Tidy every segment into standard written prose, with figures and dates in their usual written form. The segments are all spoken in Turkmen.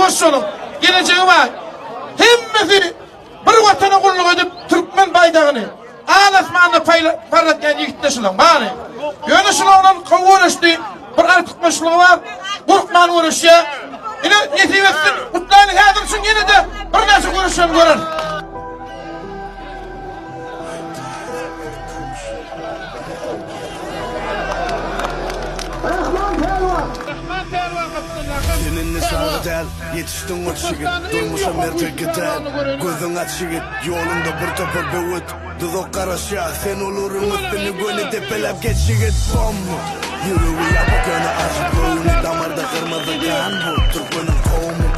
Ýuwaş boluň. Gelejegi bar. Hemmesi bir watana gulluk edip türkmen baýdagyny al asmanda parlatýan ýigitler şulaň bary. Ýöne şul oglan gowy göreşdi. Bir artykmaçlygy bar. Gorkman göreşýär. Ine nesip etsin. Gutlaýly häzir üçin ýene-de birnäçe göreşlerini göreris. Rahman pälwan. Rahman pälwan gapdaldaky. Sen indi çaga däl, ýetişdiň goç ýigit, Durmuşa mertege däl, gözüň aç ýigit, Ýoluňda bir topar böwet, duzak garaşýar, Sen olaryň üstüni göni depeläp geç ýigit, Bomba! Ýüregi ýapyk ýöne açyk göwni, Damarda gyrmyzy gan bu, türkmeniň kowmy.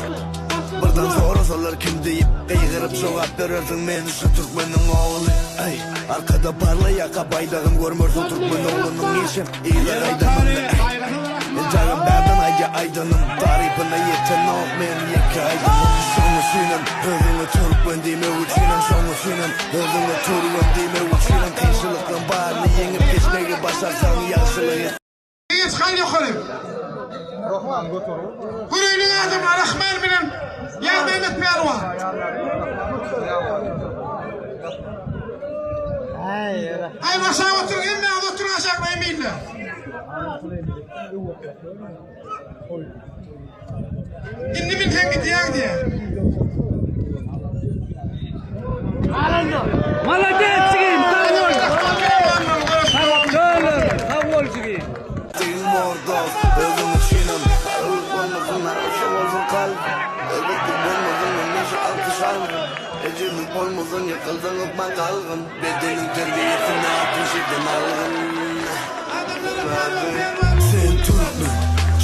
Birden sorasalar kim diýip, Gygyryp jogap berersiň men şu türkmeniň ogly. Eý, arkada parlaýaka baýdagym görmersiň türkmen oglunyň işem yza gaýdanyny. Eý, entägem bärden aýdýa aýdanym, tarypyna ýetenok men ýeke aýdymym. Şoň üçinem özüňe türkmen diýmek üçinem, şoň üçinem özüňe türgen diýmek üçinem kynçylyklaň baryny ýeňip geçmegi başarsaň ýagşylyk et. Geç gal ýokary. Göreýliň adamlar Rahman bilen Ýazmämmet pälwan. Aý aşak oturyň hemmäňiz oturyň aşakda emiller. Indi minseň gidýäň diýýär. Malades jigim, sag bol. Sag bol jigim. Degin bor dost, özüň üçinem Garrylyk bolmasyn, narysy bolsun kalp Erbetlik bolmasyn, hemişe alkyş algyn Ejizlik bolmasyn, ýykylsaň hökman galgyn Bedeniň terbiýesini altyn şirden algyn. Sen türkmen,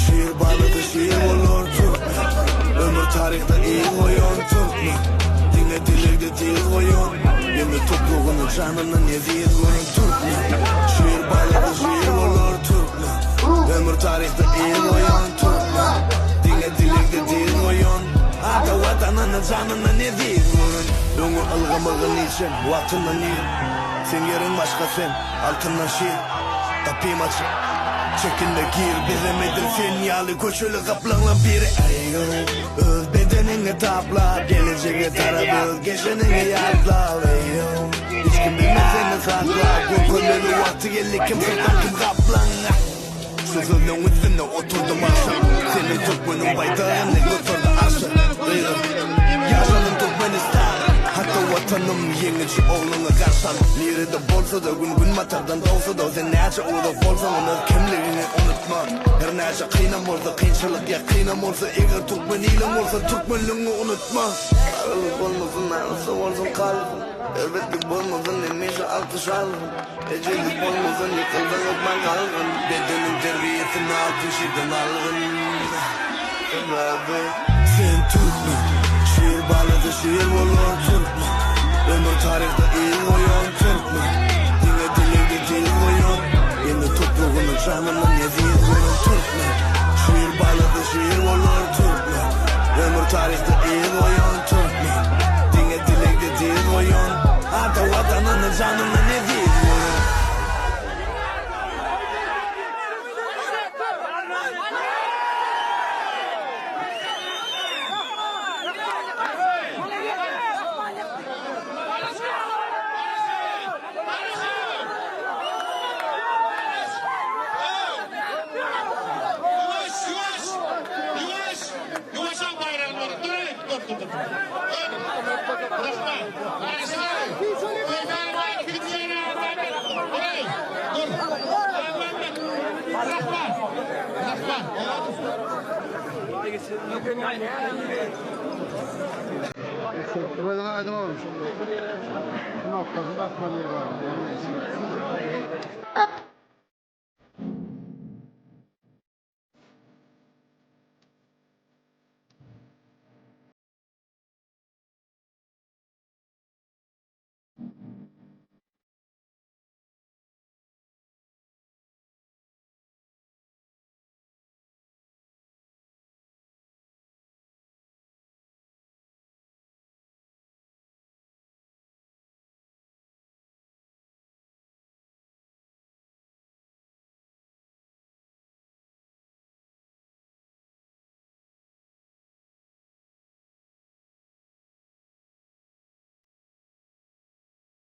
şir balada şir bolar türkmen Ömür taryhda yz goýan türkmen Diňe dilegde dyz goýan Ýene topragyny janyndan eziz gören türkmen Şir balada şir bolar türkmen Ömür taryhda yz goýan türkmen Diňe dilegde dyz goýan Ata Watanyny janyndan eziz gören Öňe ylgamagyn işem wagtyndan ir Seň ýeriň başga sen Altyndan şir, gapym açyk, çekinme gir Bizem edil sen ýaly köçeli gaplaňlaň biri Eý-ow, öz bedeniňi taplap, gelejege tarap öz geçeniňi ýatlap Eý-ow, hiç kim bilmez seni saklap, görkezmeli wagty geldi kim syrtlan kim gaplaň Şu sözleň üstünde oturdym agşam Seni türkmeniň baýdagyny göterdi arşa Gygyr, ýaşasyn Türkmenistan! Hatda Watanym ýeňiji ogluňy garşy al Nirede bolsa-da gün günbatardan dogsa-da Sen näçe uzak bolsaňam öz kimligiňi unutma Her näçe kynam bolsa kynçylyk ýakynam bolsa Eger türkmen iliň bolsa türkmenligiňi unutma Aralyk bolmasyn arassa bolsun kalbyň Erbetlik bolmasyn hemişe alkyş algyn Ejizlik bolmasyn ýykylsaň hökman galgyn Bedeniň terbiýesini altyn şirden algyn Sebäbi sen türkmen Şir balasy şir bolar türkmen Ömür taryhda yz goýan türkmen Diňe dilegde dyz goýan Ene topragyny janyndan eziz gören türkmen Şir balasy şir bolar türkmen Ömür taryhda yz goýan türkmen Diňe dilegde dyz goýan Ata Watanyny janyndan eziz gören. Ýuwaş, ýuwaş, ýuwaş, ýuwaş al baýragyny bar. Dur, dur, dur, dur. Dur. Rahman. Dur. Rahman. Rahman. Özüňe aýdyň oglum. Knopkasyny basmaly ýeri bar.